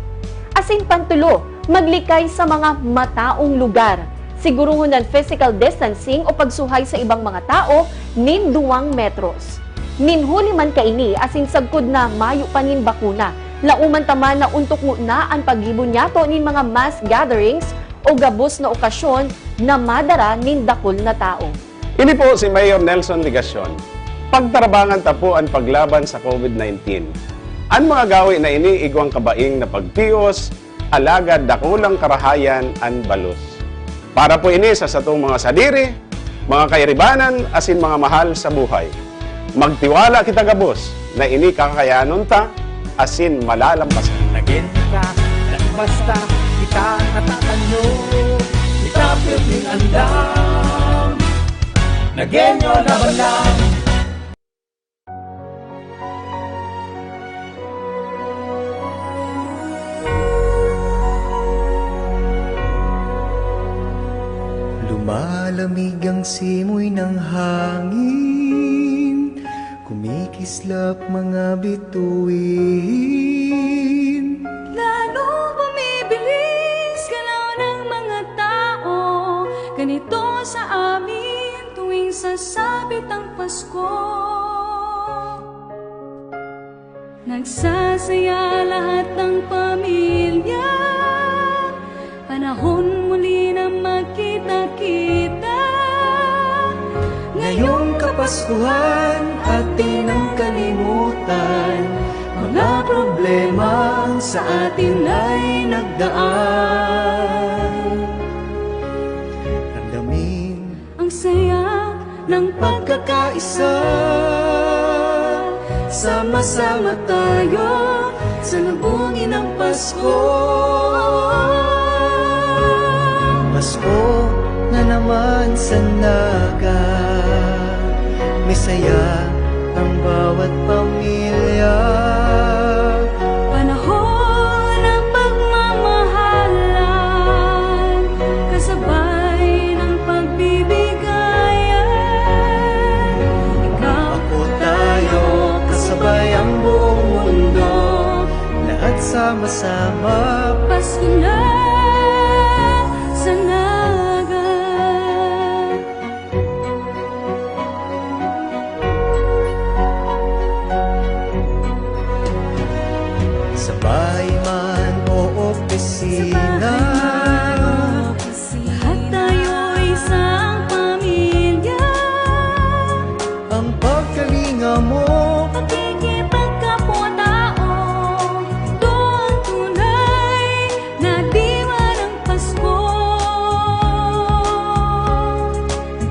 Asin pantulo, maglikay sa mga mataong lugar. Siguruhon an physical distancing o pagsuhay sa ibang mga tao nin duwang metros. Nin huli man kaini asin sagkod na mayo pa nin bakuna, laoman ta man na ontok ngona an paggibo niyato nin mga mass gatherings o gabos na okasyon na madara nin dakul na tawo. Ini po si Mayor Nelson Legacion. Pagtarabangan ta po an paglaban sa COVID nineteen. An mga gawe na ini igwang kabaing na pagtios, alagad dakulang karahayan an balos. Para po ini sa satong mga sadiri, mga kairibanan, asin mga mahal sa buhay. Magtiwala kita gabos na ini kakayanon ta asin malalampasan. Nagin ka, nagbasta, kita natatanyo, kita pirming andam. Nagenyo laban lang. Lumalamig ang simoy ng hangin, kumikislap mga bituin. Lalo bumibilis galaw ng mga tao, ganito sa amin tuwing sasapit ang Pasko. Nagsasaya lahat ng pamilya, panahon muli na magkita-kita. Ngayong Kapaskuhan, atin ang kalimutan, mga problemang sa atin ay nagdaan. Ramdamin ang saya ng pagkakaisa. Sama-sama tayo salubungin ang Pasko. Pasko na naman sa Naga, may saya ang bawat pamilya. Panahon ng pagmamahalan, kasabay ng pagbibigay. Sama. Pasko na sa Naga. Sa bahay man o opisina, lahat tayo isang pamilya. Ang pagkalinga mo, pakikipagkapwa-tao, ito ang tunay na diwa ng Pasko.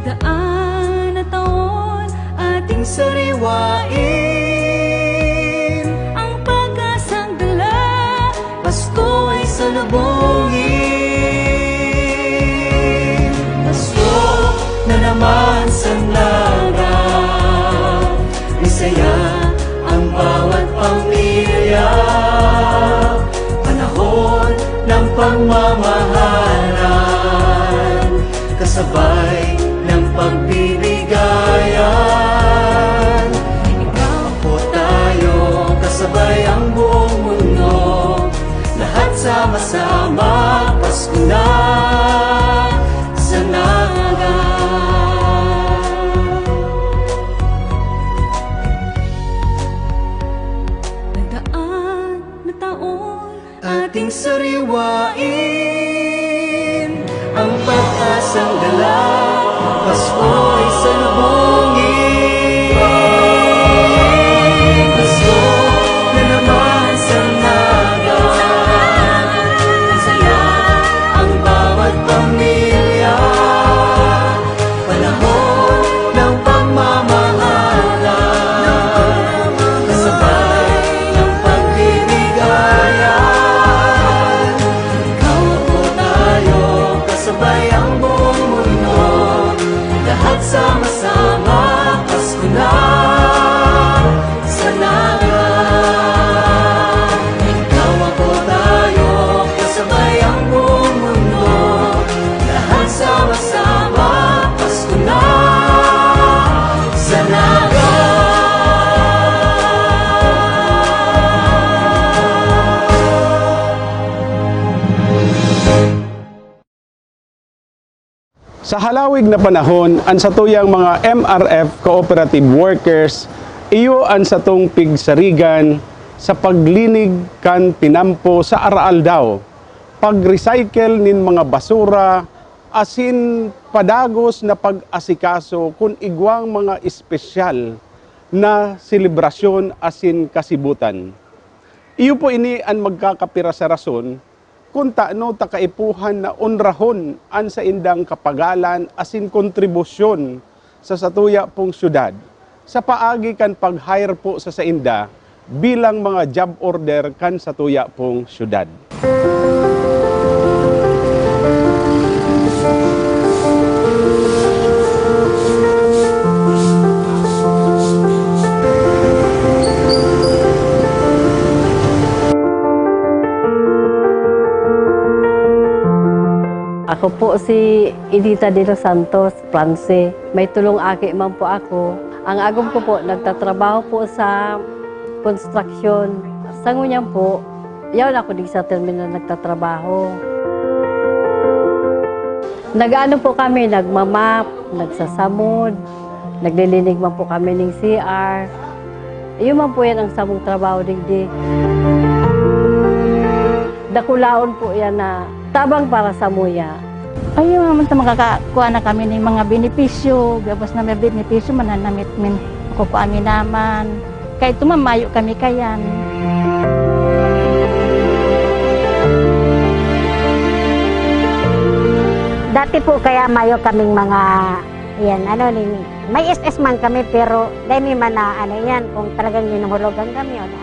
Nagdaan na taon, ating sariwain ang pag-asang dala, Pasko ay salubungin. Pasko na naman sa Naga, lisaya ang bawat pamilya. Panahon ng pagmamahalan, kasabay ng pagbibigayan. Ikaw, ako, tayo, kasabay ang buong mundo. Lahat sama-sama, Pasko na sa Naga. Nagdaan na taon, ating sariwain ang pag-asang dala, Pasko ay salubungin. Pasko na naman sa Naga, masaya ang bawat pamilya. Panahon ng pagmamahalan, kasabay ng pagbibigayan. Ikaw, ako, tayo, kasabay ang buong mundo. Lahat sama-sama, Pasko na sa Naga. Ikaw, ako, tayo, kasabay ang buong mundo. Lahat sama-sama, Pasko na sa Naga. Sa halawig na panahon, an satuyang mga M R F cooperative workers, iyo an satong pigsarigan sa paglinig kan tinampo sa araaldaw, pag-recycle nin mga basura, asin padagos na pag-asikaso kun igwang mga espesyal na selebrasyon asin kasibutan. Iyo po ini an magkakapirasa rason kun tano ta kaipuhan na onrahon an saindang kapagalan asin kontribusyon sa satuya pong syudad, sa paagi kan pag-hire po sa sainda bilang mga job order kan satuya pong syudad. Ako po si Edita de los Santos, France. May tolong aki man po ako. Ang agom ko po, nagtatrabaho po sa construction. Sa ngunyan po, yaon ako di sa terminal nagtatrabaho. Nag-ano po kami, nagmamap, nagsasamod, naglilinig man po kami ning C R. Iyo man po yan ang samong trabaho digdi. Dakulaon po yan na tabang para samuya. Ayaw naman ta makakakuha na kami ning mga benepisyo, gabos na may benepisyo, mananamit min, makukuha mi naman. Kaya ito, mamayo kami kayan. Dati po kaya mayo kaming mga, yan, ano, nin-, may S S man kami, pero dai mi man na, ano yan, kung talagang hinuhulugan kami, o na.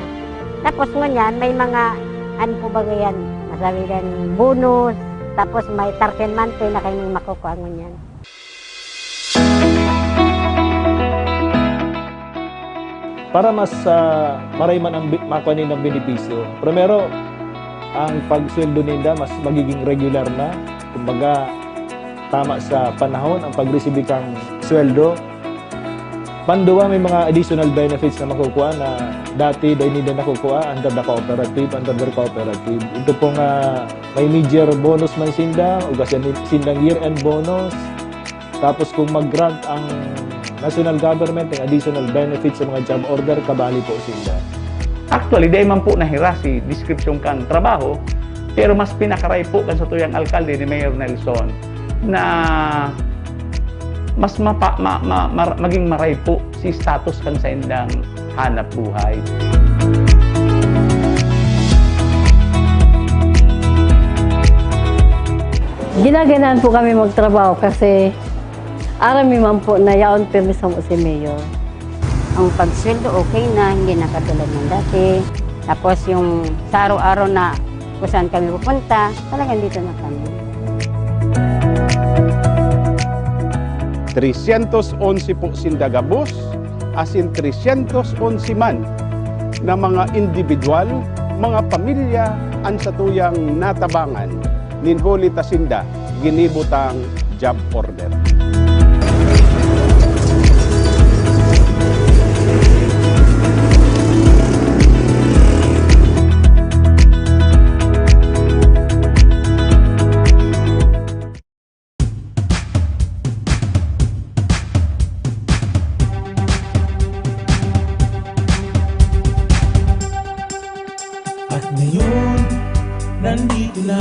Tapos ngunyan, may mga, ano po ba yan, masabi yan, bonus, tapos may thirteen month pay na kami makukuha ngunyan. Para mas, ah, maray man ang bi-, makuha nindang benepisyo, primero, ang pagsweldo ninda mas magiging regular na. Kumbaga, tama sa panahon ang pagresibi kang sweldo. Panduwa, may mga additional benefits na makukuha na dati dai ninda nakukuha under the cooperative, under the cooperative. Ito pong, ah, may major bonus man sinda, o kasi sindang year-end bonus. Tapos kung mag-grant ang national government ng additional benefits sa mga job order, kabali po sinda. Actually, dai man po nahiras si description kan trabaho, pero mas pinakaray po kan satuyang alkalde ni Mayor Nelson na mas mapa-, ma-, ma-, mar-, maging maray po si status kan saindang hanap buhay. Ginaganaan po kami magtrabaho kasi aram mi man po na yaon pirmi samo si Mayor. Ang pagsweldo okay na, hindi na katulad ng dati. Tapos yung sa araw-araw na kung saan kami pupunta, talagang dito na kami. Tresyentos onse po sinda gabos, asin tresyentos onse man na mga indibidwal, mga pamilya an satuyang natabangan nin huli ta sinda ginibo tang job order. At ngayon, nandito na.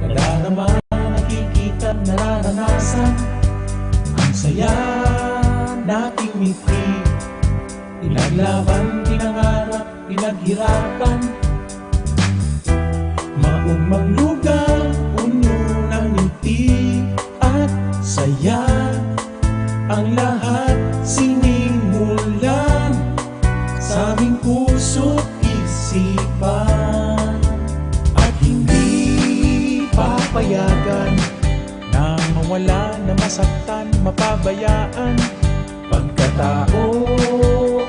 Nadarama, nakikita, nararanasan. Ang saya nating mitri. Pinaglaban, pinangarap, pinaghirapan. Maugmang lugar, puno ng ngiti at saya. Ang lahat sinimulan sa aming puso't isipan. At hindi papayagan na mawala, na masaktan, mapabayaan. Pagkatao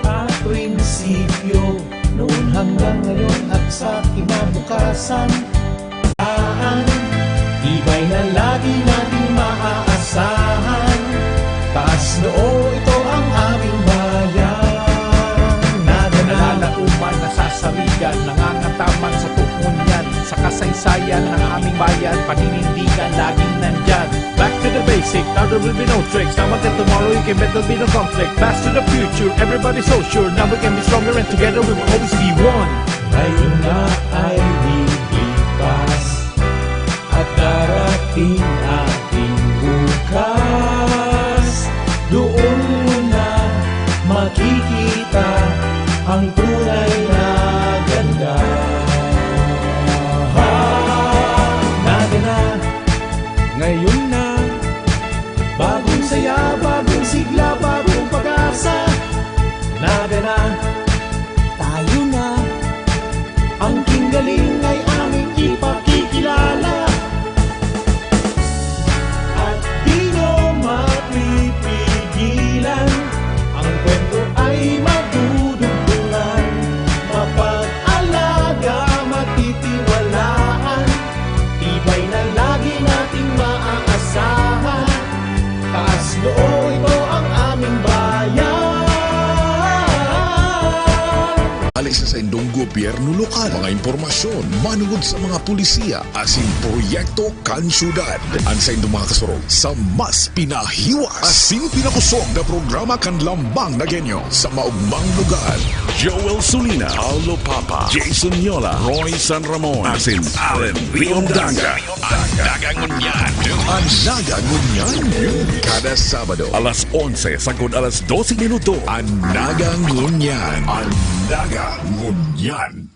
at prinsipyo, noon hanggang ngayon at sa kinabukasan. Tibay na lagi nating maaasahan. Taas noo, ito ang aming bayan. Nagana, nalalaoman, nasasarigan, nangangataman sa tuon yan. Sa kasaysayan ng aming bayan, paninindigan, laging nandyan. Back to the basic, now there will be no tricks. Now until tomorrow, you can bet there'll be no conflict. Pass to the future, everybody so sure. Now we can be stronger and together we will always be one. Ngayon na ay lilipas at darating ating bukas. Doon mo na makikita ang tunay na ganda. Ha, nagana, ngayon na. Bagong saya, bagong sigla, bagong pag-asa. Nagana, tayo na. Ang kinggaling ay aming ipakikilala. At di nyo mapipigilan. Ang kwento ay madudugtungan. Mapag-alaga, matitiwalaan. Tibay na lagi nating maaasahan. Taas noo, ito ang aming bayan. Hali sa saindong gobyerno lokal. Mga impormasyon manungod sa mga pulisiya asin proyekto kan syudad. An saindong mga kasurog sa mas pinahiwas asin pinakosog na programa kan Lambang na Genyo sa maugmang lugar. Joel Sulina, Paulo Papa, Jason Yola, Roy San Ramon, asin Allen Riondanga. An Naga Ngunyan. An Naga Ngunyan. Kada Sabado, alas onse sagkod alas dose minuto. An Naga Ngunyan. An Naga Ngunyan.